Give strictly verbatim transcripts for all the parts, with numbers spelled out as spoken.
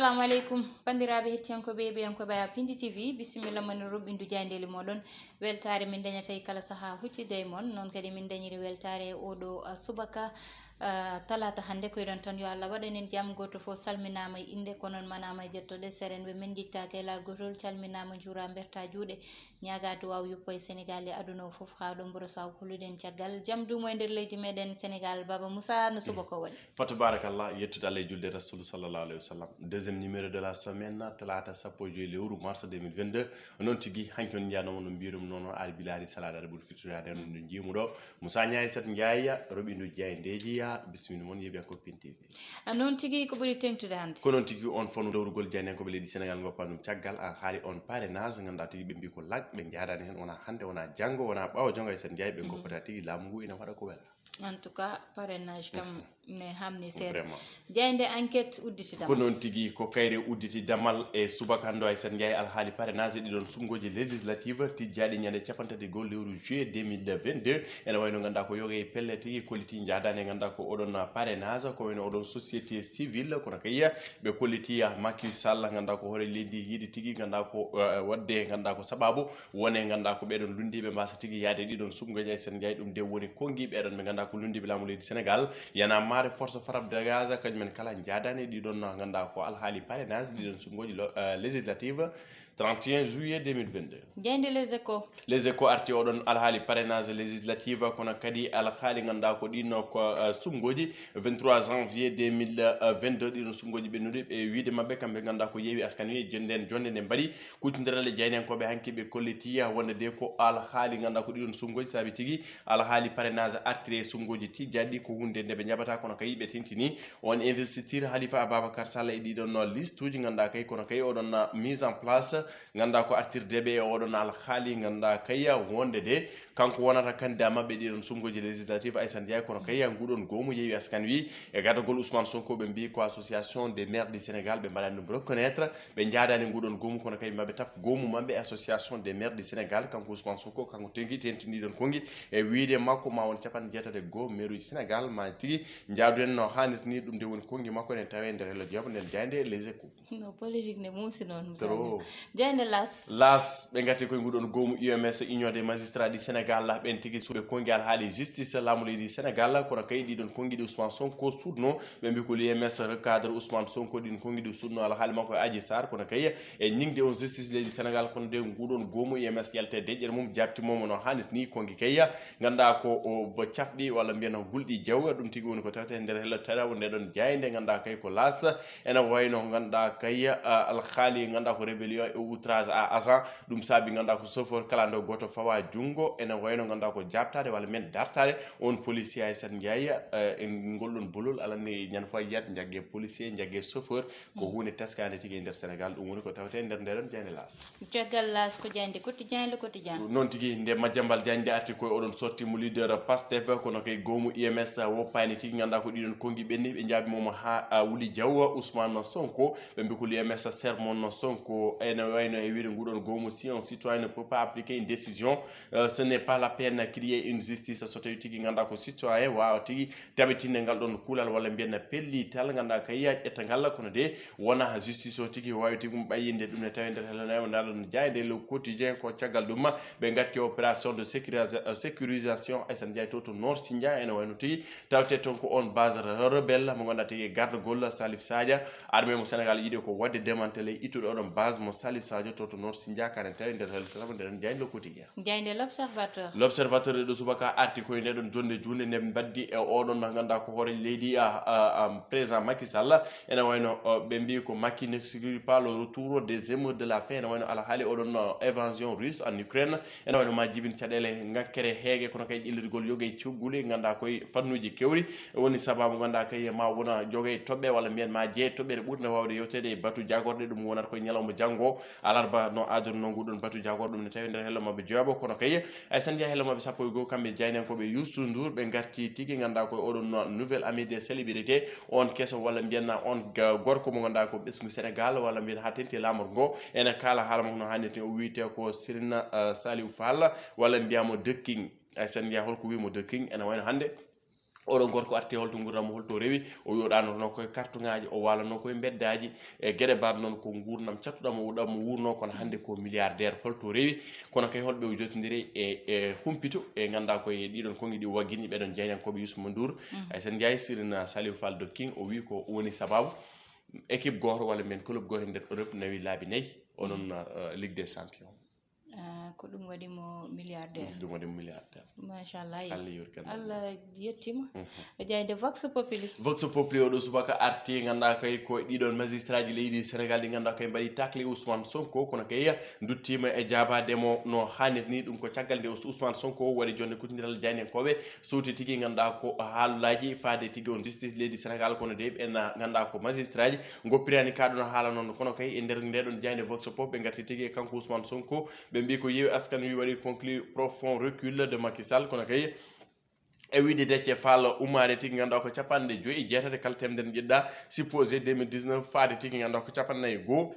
Assalamu aleykum, banndiraaɓe hettiyankooɓe e yeeɓiyankooɓe Pindi T V, bisimilla mon e roɓɓindu jaayndeeli mooɗon. Weltaare min dañata e kala sahaa huccitde e mon, noon kadi min dañiri weltaare e oɗo, ah, subaka, ah, talaata hannde. Ko eɗon tan yo Allah waɗan en jam, gooto fof salminaama e innde, ko noon manaama e jettoɗe. Serenɓe men njittaaka e laal gootol, calminaama, njuuraa, mbertaa juuɗe, ñaagaa duwaaw yuppo e Senegaal e aduna o fof, haa ɗo mburo saw kuluɗen caggal. Jam duumo e nder leydi meɗen Senegaal, Baaba Moussa, no subaka o waɗi? Fa tabarakallah, yettude Allah e julde Rasul sallallahu alayhi wa sallam. Deuxième numéro de la semaine, talaata sappo e joy lewru mars deux mille vingt-deux. Noon tigi, hanki on njanoma no mbirum noon, ari bilari salade, ari ɓuri fittoyaade, no njiimu ɗo. Moussa Niaye Sat Ndiaye, roɓindu jaayndeeji, ya, bisimilla mon, yeeɓiyankooɓe Pindi T V. A, noon tigi, ko ɓuri teŋtude hannde? Ko noon tigi, on fanu dowrugol jaayndiyankooɓe leydi Senegaal, ngoppa ɗum caggal, a haali on parrainage, nganndaa tigi ɓe mbii ko lak, ɓe njaadaani heen, wonaa hannde, wonaa janngo, wonaa ɓaawo janngo, hay Sat Ndiaye, ɓe ngoppata tigi laamu ngu ina waɗa ko wela. En tout cas, parrainage kam ne hamni seeɗa. Vraiment. Jaaynde Enquête udditidama. Ko noon tigi, ko kayre udditi damal e subaka hannde, hay Sat Ndiaye, alhaali parrainage e ɗiɗon suɓngooji législative tijjaaɗi ñande capanɗe tati e goho lewru juillet deux mille vingt-deux. Ene wayno nganndaa ko yoga e pelle tigi kolliti njaadaani, nganndaa ko oɗon parrainage, ko wayno oɗon société civile, kono kay ɓe kolliti Macky Sall, nganndaa ko hoore leydi yiɗi tigi, nganndaa ko, eh, waɗde, nganndaa ko sababu wone, nganndaa ko ɓeɗon lunndiiɓe mbasa tigi yaade ɗiɗon suɓngooji, hay Sat Ndiaye, ɗum de woni konngi ɓeɗon ɓe nganndaa ko lunndiiɓe laamu leydi Senegaal, Y'en a marre, Force Frappe Dégage, kañumen kala njaadaani ɗiɗon, nganndaa ko alhaali parrainage, ɗiɗon suɓngooji lo-, eh, législative, trente et un juillet deux mille vingt-deux. Jaaynde Les Échos. Les Échos arti oɗon alhaali parrainage législative, kono kadi alhaali nganndaa ko ɗiɗon ko, eh, suɓngooji vingt-trois janvier deux mille vingt-deux, ɗiɗon suɓngooji ɓennuɗi, ɓe wiide maɓɓe kamɓe nganndaa ko Yewwi Askan Wi, jonde, jonde nde mbaɗi kuccondiral e jaayndiyankooɓe hanki, ɓe kolliti wonde de ko alhaali nganndaa ko ɗiɗon suɓngooji, saabi tigi alhaali parrainage artiri e suɓngooji tijjaaɗi, ko huunde nde ɓe njaɓata, kono kay ɓe tentini on investiture Halifa Ababacar Sall e ɗiɗon listuuji, nganndaa kay, kono kay oɗon mise en place, nganndaa ko artirde ɓe e oɗon alhaali, nganndaa kay wonde de kanko wonata candidat maɓɓe ɗiɗon suɓngooji législative, Aysata Ndiaye, kono kay nguɗon goomu Yewwi Askan Wi e gardagol Ousmane Sonko, ɓe mbii ko Association des maires du Sénégal, ɓe mbaɗani ɗum reconnaître, ɓe njaadaani nguɗon goomu, kono kay maɓe taf goomu maɓɓe, Association des maires du Sénégal, kanko Ousmane Sonko, kanko tengi tentiniɗon konngi e wiide makko ma won capanɗe jeetati e goho maire uji Sénégal, ma tigi njaaduɗen no haanirta ni, ɗum de woni konngi makko, ene tawe nder hello jeeɓa nden jaaynde Les Échos. No politique ne muusi noon, Moussa Niang. Trop. Jaaynde L'As. L'As, ɓe ngarti koye nguɗon goomu U M S, Union des Magistrats du Sénégal, ɓen tigi suɓe konngi alhaali justice laamu leydi Sénégal, kono kay ɗiɗon konngi ɗi Ousmane Sonko suuɗno, ɓe mbi ko l'U M S recadre Ousmane Sonko, ɗin konngi ɗi suuɗno alhaali makko e Adji Sarr, kono kay e ñiŋde on justice leydi Sénégal, kono de nguɗon goomu U M S ƴelte deƴƴere mum, jaabti mum no haanirta ni, konngi kay nganndaa ko o bo cafɗi walla mbiyen gulɗi jawga, ɗum tigi woni ko tawete nder hello tawa nde ɗon jaaynde, nganndaa kay ko L'As, ene wayno nganndaa kay, ah, alhaali nganndaa ko rébellion et outrage à agent, ɗum saabi nganndaa ko chauffeur kalando gooto fawa junngo, ene wayno nganndaa ko jaabtaade walla men dartaade on policier Aysata Ndiaye, eh, e ngol ɗon bolol alani ñande fof yiyat jagge policier, jagge chauffeur, ko huunde teskaande tigi e nder Sénégal, ɗum woni ko tawete nder nde ɗon jaaynde L'As. Caggal L'As ko jaaynde Quotidien, Le Quotidien. Noon tigi, nde Madiambal Diagne nde arti koye oɗon sorti mo leader Pastef, kono kay goomu U M S woppaani tigi, nganndaa ko ɗiɗon konngi ɓenni, ɓe njaabi mo haa, a, Wuli Diaw, Ousmane Sonko, ɓe mbi ko l'U M S sermon Sonko, ene wayno e wiide nguɗon goomu, si un citoyen ne peut pas appliquer une décision, euh, ce n'est pas la peine qu'il y ait une justice, so tawi tigi nganndaa ko citoyen waawa tigi tabitinde ngal ɗon kuulal walla mbiyen pellital, nganndaa kay ƴetta ngal, kono de wona justice o tigi waawi tigi ɗum ɓayyinde ɗum ne tawi nder hello nayo ngal ɗon jaaynde Le Quotidien. Ko caggal ɗum ɓe ngatti opération de sécurisa-, sécurisation, Aysata Ndiaye to, to Nord Sindia, ene wayno tigi tawte toon ko on base re-, rebelle mo nganndaa tigi gardagol Salif Sadia, armée mo Sénégal yiɗi ko waɗde démantelé, ittude oɗon base mo Salif Sadia to, to Nord Sindia, karen tawi nder hello tawi nder jaaynde Le Quotidien. Jaaynde L'Observateur. L'Observateur e ɗo subaka arti koye nde ɗon jonnde juunde nde mbaddi e oɗon nganndaa ko hoore leydi, a, a, a, président Macky Sall. Ene wayno, o, ɓe mbi ko Macky n'exclut pas le retour des émeutes de la faim. Ene wayno alhaali oɗon, o, invasion russe en Ukraine. Ene wayno ma jibin caɗeele ngakkere heege, kono kay ƴellirgol yoga e cugguli nganndaa koye fannuuji kewri. Woni sababu nganndaa kay ma wona joga e toɓɓe walla mbiyen ma jeye toɓɓere ɓurde waawde yewteede e batu jagorɗe. Ɗum wonata koye ñalawma janngo. Alarba no adorno nguɗon batu jagorɗo ɗum ne tawi nder hello maɓɓe joyaɓo, kono kay Aysata Ndiaye hello maɓɓe sappo e goho, kamɓe jaayndiyankooɓe Youssou Ndour, ɓe ngarti tigi nganndaa ko oɗon no nouvel ami des célébrités, on keso walla mbiyen na on ga-, gorko mo nganndaa ko ɓesngu Sénégal walla mbiyen haa tenti laamorgo ngo, ene kaala haala makko no haanirta ni, o wiyete ko Sirina, eh, Saliou Fall walla mbiyamo The King. Aysata Ndiaye holko wimo The King? Ene wayno hannde Oɗo gorko arti holto nguurndam mo, holto rewi? O wi o ɗaanotono koye kartuŋaaji, o waalano koye mbeddaaji. E geɗe mbaɗ noon ko nguurndam cattuɗam o ɗam o wuurno, kono hannde ko milliardaire, holto rewi? Kono kay holɓe o jotondiri e e humpito e ngannduɗaa koye ɗiɗon kongi ɗi o wagginni ɓeɗon jaynankooɓe Youssouba Ndour. Aysata Ndiaye, Sirina Saliou Fall Dokking, o wi ko woni sababu équipe gooto walla mbiyen club gooto e nder Europe nawi laabi nayi onon, eh, Ligue des Champions. Ah, ko ɗum waɗi mo milliardaire. Ɗum waɗi mo milliardaire. Machallah. Allah yurkan. Allah yettima. Jayde Vox Populi. Vox Populi oɗo subaka arti, ngannduɗaa kay ko ɗiɗon magistrat ji leydi Sénégal ɗi ngannduɗaa kay mbaɗi takle Ousmane Sonko, kono kay nduttima e jaabaade mo no hannirta ni. Ɗum ko caggal nde Ousmane Sonko waɗi jonde kuccidiral jaynenkooɓe, sowti tigi ngannduɗaa ko haalulaaji faade tigi on justice leydi Sénégal, kono de ɓen ngannduɗaa ko magistrat ji ngoppirani ka ɗon haala noon, kono kay e nder nde ɗon jayde Vox Pop ɓe ngarti tigi e kanko Ousmane Sonko, ɓe mbi ko yeewi askan wi waɗi conclu profond recul de Macky Sall, kono kay e wiide Déthié Fall umaade tigi ngannduɗaa ko capanɗe joyi e jeetati kala temedere jiɗɗa, supposé deux mille dix-neuf faade tigi ngannduɗaa ko capanɗe nayi e goo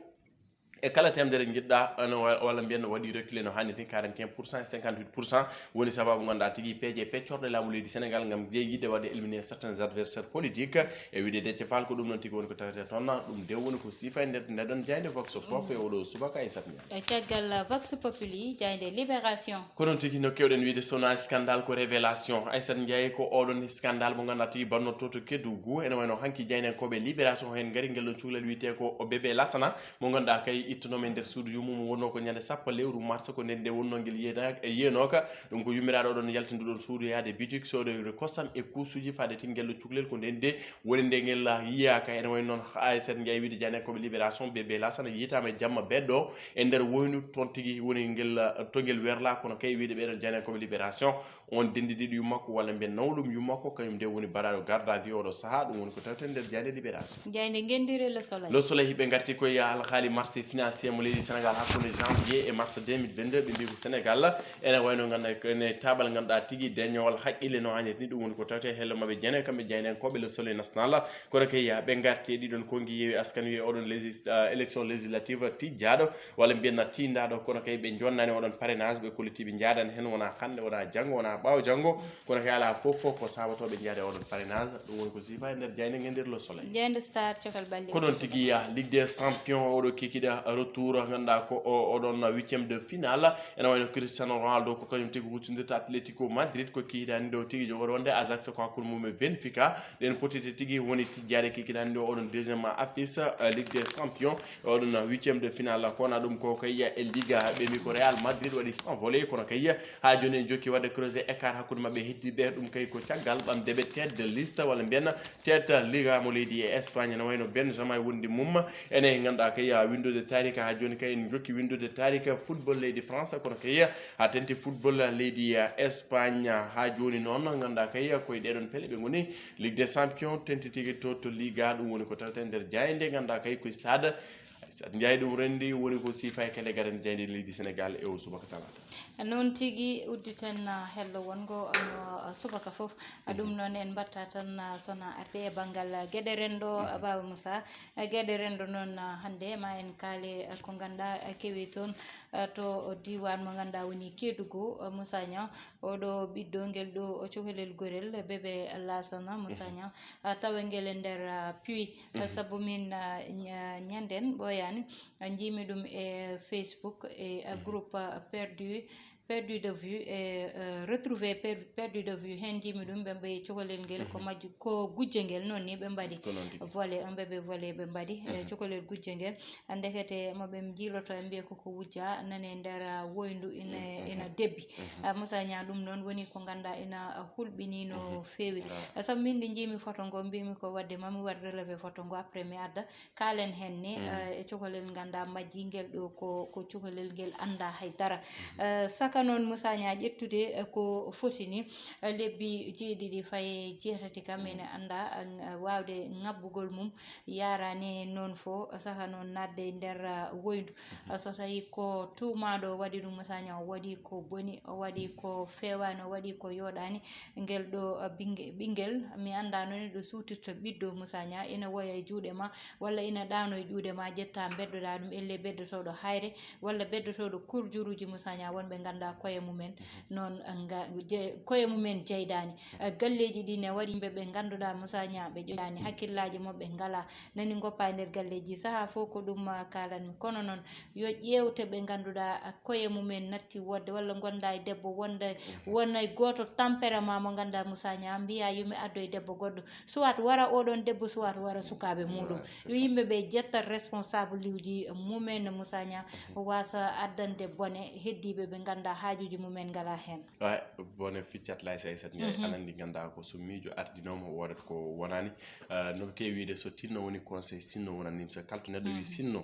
e kala temedere jiɗɗa, no wa-, walla mbiyen no waɗi reculé no hannirta ni, quarante et un pour cent e cinquante-huit pour cent woni sababu ngannduɗaa tigi peeje peccorɗe laamu leydi Sénégal ngam jeyi yiɗde waɗde éliminer certains adversaires politiques. E wiide Déthié Fall ko ɗum noon tigi woni ko tawete toon, ɗum de woni ko siifa e nder nde ɗon jayde Vox Pop e oɗo subaka e satmi. E caggal Vox Populi, jayde Libération. Ko noon tigi no kewɗen wiide so wonaa scandale ko révélation. Aysata Ndiaye, ko oɗon scandale mo ngannduɗaa tigi bannotto to Kédougou. Ene wayno hanki jaynenkooɓe Libération heen ngari ngel ɗon cukalel wiyetee ko o Bébé Lassana, mo ngannduɗaa kay ittunooma e nder suudu yummum wonnoo ko ñande sappo lewru mars, ko nden nde wonnoo ngel yiyana-, yiyanooka. Ɗum ko yummiraaɗo oɗon yaltinduɗon suudu yaade boutique soodoyde kosam e kuusuuji faade tigi ngel ɗon cukalel, ko nden de woni nde ngel yiyaaka. Ene wayno noon Aysata Ndiaye wiide jaynenkooɓe Libération, Bébé Lassana yiytaama e jamma beɗɗo e nder woynu, toon tigi woni ngel, to ngel werlaa, kono kay wiide ɓeɗon jaynenkooɓe Libération, on denndi ɗiɗo yummakko walla mbiyen nawlum yummakko, kañum de woni baɗaaɗo garde à vue oɗo sahaa, ɗum woni ko tawten nder jayde Libération. Jayde ngenndire Le Soleil. Le Soleil, ɓe ngarti koye alhaali marché financier mo leydi Sénégal hakkunde janvier e mars deux mille vingt-deux, ɓe mbi ko Sénégal ene wayno ngannduɗaa ko ene taabal ngannduɗaa tigi deññowal haqqille no hannirta ni, ɗum woni ko tawte hello maɓɓe jene kamɓe jaynenkooɓe Le Soleil National. Kono kay ɓe ngarti e ɗiɗon kongi yeewi askan wi oɗon légis-, ah, élection législative tijjaaɗo walla mbiyen na tiindaaɗo, kono kay ɓe jonnani oɗon parrainage, ɓe kolliti ɓe njaadani heen, wonaa hannde, wonaa janngo, wonaa ɓaawo janngo, kono kay alaa fof fof ko sabatooɓe njaade oɗon parrainage, ɗum woni ko siifa e nder jayde ngenndire Le Soleil. Jayde Star, cokal balle. Ko noon tigi ya, Ligue des Champions, oɗo kikiɗe retour, ngannduɗaa ko o, oɗon huitième de finale, ene wayno Cristiano Ronaldo ko kañum tigi huccondirta Atlético Madrid, ko kikiɗe hannde o tigi jogori wonde Ajax ko hakkunde mum e Benfica, ɗen potite tigi woni tijjaade kikiɗe hannde o, oɗon deuxième affiche, euh, Ligue des Champions. Oɗon huitième de finale, ko wona ɗum ko kay e Liga, ɓe mbi ko Real Madrid waɗi s'envolé, kono kay haa jooni en jokki waɗde creuser écart hakkunde maɓɓe heddiiɓe, ɗum kay ko caggal ɓamde ɓe tête de liste walla mbiyen tête Liga mo leydi e Espagne, no wayno Benzema e wondi mum. Ene ngannduɗaa kay winndode taarika, haa jooni kay en jokki winndode taarika football leydi France, kono kay haa tenti football leydi Espagne haa jooni noon, ngannduɗaa kay koye ɗeɗon pele ɓe ngoni. Ligue des Champions tenti tigi to, to Liga, ɗum woni ko tawte nder jayde, ngannduɗaa kay ko stade Aysata Ndiaye ɗum renndi, woni ko siifa e kele garen jayde leydi Sénégal e o subaka talaata. Noon tigi udditen, ah, hello wongo, ah, no, ah, subaka fof. Ah, ɗum noon en mbaɗta tan, ah, sona arde e banngal, ah, geɗe renndo, ah, Baba Moussa. Ah, geɗe renndo noon, ah, hannde ma en kaale, ah, ko ngannduɗaa, ah, kewi toon, ah, to diiwaan mo ngannduɗaa woni Kédougou, ah, Moussa Niang. Oɗo ɓiɗɗo ngel ɗo o cukalel gorel, Bébé Lassana, Moussa Niang, ah, tawa ngel e nder, ah, puits. Ah, sabu min, ah, ña-, ñanden ɓooyaani, ah, njiimi ɗum e Facebook e, ah, groupe, ah, perdu, perdu de vue e, ah, retrouvé per-, perdu de vue. Heen njiimi ɗum ɓe mbayi cukalel ngel ko majju, ko gujje ngel, noon ni ɓe mbaɗi. Ko noon tigi. Volé, on bébé volé ɓe mbaɗi, eh, cukalel gujje ngel. Ndekete mo ɓe njiiloto e mbiya koko wujja nane nder, ah, woyndu ina, ina debbi. Ah, Moussa Niang, ɗum noon woni ko ngannduɗaa ina, ah, hulɓinii no feewi. Ah, sabu min nde njiimi photo ngo, mbimi ko waɗde mami waɗ relevé photo ngo, après mi adda kaalen heen ni, ah, e cukalel ngannduɗaa majji ngel ɗo ko, ko cukalel ngel anndaa hay dara. Ah, saka noon Moussa Niang ƴettude, eh, ko foti ni, eh, lebbi jeeɗiɗi faye jeetati kam ene anndaa, ah, waawde ŋabbugol mum. Yaaraani noon fof, saka noon naatde e nder, ah, woyndu. Ah, so tawii ko tuumaaɗo waɗi ɗum, Moussa Niang, o waɗi ko boni, o waɗi ko feewaani, o waɗi ko yooɗaani. Ngel ɗo, ah, ɓinnge-, ɓinngel, mi anndaa noon ɗo suutirta ɓiɗɗo, Moussa Niang, ina woya e juuɗe ma, walla ina ɗaano e juuɗe ma, ƴetta mbeddoɗaa ɗum, ellee beddotooɗo hayre, walla beddotooɗo kurjuruuji, Moussa Niang, wonɓe ngannduɗaa koye mumen, noon nga-, je-, koye mumen jeydaani. Eh, galleeji ɗi ne waɗi yimɓe ɓe ngannduɗaa Moussa Niang ɓe ƴoƴaani, hakkillaaji maɓɓe ngalaa, nani ngoppa e nder galleeji. Sahaa fof ko ɗum, ah, kaalanmi. Kono noon, yo ƴeewte ɓe ngannduɗaa, ah, koye mumen natti woɗde, walla ngonda e debbo wonda, wona e gooto tempérament mo ngannduɗaa Moussa Niang, mbiya yo mi addo e debbo goɗɗo, soit wara oɗon debbo, soit wara sukaaɓe muɗum. Ouais, c'est Yo ça. Yimɓe ɓe ƴetta responsable uji mumen Moussa Niang, wasa addande bone heddiiɓe ɓe ngannduɗaa haajuuji mumen ngalaa heen. Ouais, bone ficcat lay say sat ñay. Mhm. Aɗa anndi ngannduɗaa ko so miijo ardinooma woodat ko wonaani. Eh, no keewi wiide so tinno woni conseil, sinno wona nimsa. Kala to neɗɗo wi Mhm. sinno,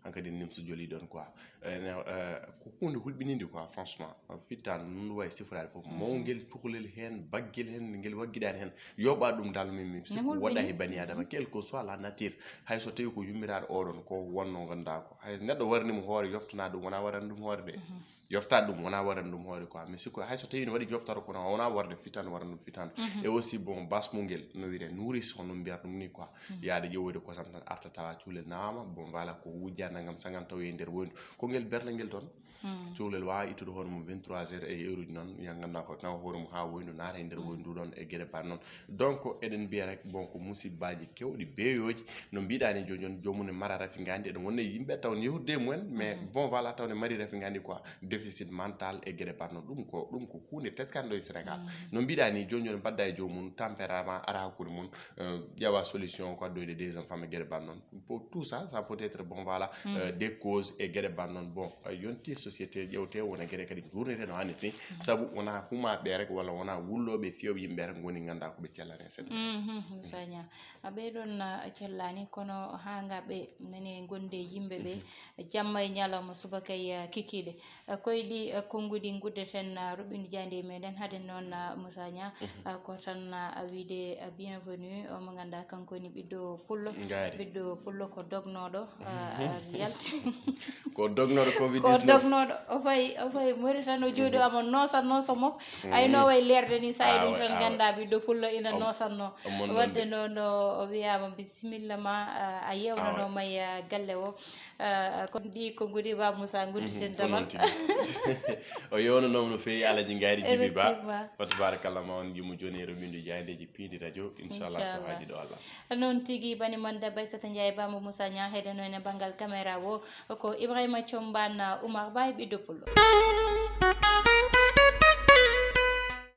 hankadi nimsa joli ɗon quoi. Eh, ne, eh, ko huunde hulɓininde quoi, franchement. Fittan nun wawi sifraade fof. Mhm. Mawngel cukalel heen, baggel heen, ngel waggiɗaani heen. Yoɓa ɗum dal min, min Ne sikku hulɓini? Woɗɗa he bani Mhm. Adama, quel que soit la nature. Hay so tawi ko yummiraaɗo oɗon, ko wonno ngannduɗaa ko. Hay neɗɗo warni mo hoore, yoftana ɗum, wona warani ɗum hoore de. Mhm. Yoftaade ɗum, wona warani ɗum hoore quoi. Mi sikku hay so tawi ne waɗi joftata kono wona warde fitan, warani ɗum fitan. Mhm. Et aussi, bon, bas mum ngel, no wiyetee nourrisson, no mbiyata ɗum ni quoi. Mhm. Yaade ƴewoyde kosam tan arta tawa cukalel nawama, bon, voilà, ko wujja nangam sangam tawi e nder woyndu. Ko ngel berle ngel toon. Mm. Cukalel wawa ittude hoore mum vingt-trois heures e heure uji noon, ya ngannduɗaa ko nawa hoore mum haa woyndu naata e nder Mm. woyndu ɗon e geɗe ban noon. Donc, eɗen mbiya rek, bon, ko musibbaaji kewɗi beeyooji. No mbiɗaa ni jooni jooni, joomum ne mara rafi nganndi, eɗen wonno e yimɓe taw ne yehrude e mumen, mais Mhm. bon, voilà, taw ne mari rafi nganndi quoi, déficit mental e geɗe ban noon. Ɗum ko, ɗum ko huunde teskanɗo e Sénégal. Mhm. No mbiɗaa ni jooni jooni, mbaɗda e joomum, tempérament ara hakkunde mum, euh, ƴeewa solution ko addoyde des enfants e geɗe ban noon. Pour tout ça, ça peut être, bon, voilà, Mm. euh, des causes e geɗe ban noon. Bon, euh, yonti société ƴewte wona geɗe kadi jurnete no hannirta ni. Mhm. Sabu wona humaɓe rek walla wona wullooɓe fiyooɓe yimɓe rek ngoni ngannduɗaa ko ɓe cellani e seeɗa. Mhm, Moussa Niang. A ɓeyɗon, ah, cellani, kono haa nga ɓe nani gonde yimɓe ɓe, Mhm. jamma e ñalawma, subaka e, ah, kikiiɗe. Ah, koye ɗi, ah, konnguɗi nguddeten, ah, roɓɓindu jaaynde e meɗen. Hade noon, ah, Moussa Niang, Mhm. ah, ko tan, ah, wiide, ah, bienvenue, o mo ngannduɗaa kanko woni ɓiɗɗo pullo. Ngaari. Ɓiɗɗo pullo ko dognooɗo, ah, ah, yalti. Ko dognooɗo covid Ko dix-neuf. Dognooɗo. O fayi, o fayi Mauritanie, o jooɗi Mhm. omo noosa, noosa mo. Mhm. Ay no way leerde ni, sa e Ah, ɗum ouais, tan ah, ouais. Ngannda ɓiɗɗo pullo ina Om-, noosanno. Omon Wadde noon de. Noon o, o wiyaama bisimilla ma, ah, a yewnano Ah, ouais. ma e galle o. Ah, kon ɗi ko ngudi ba Moussa ngudi Mhm, sen ko tamal. Noon tigi. O yewnanooma no feewi Alaji Ngaari Jibi Ba. Effectivement. Wa tabarakallah ma on jumu jooni e roɓɓindu jaayndeeji piindi radio. Inchallah, so Inchallah. Haaji ɗo Allah. Noon tigi bani mon debbo Aissata Ndiaye Bamba Moussa Niang heɗo noon e banngal caméra o ko Ibrahima Thiombane Oumar Ba e ɓiɗɗo pullo.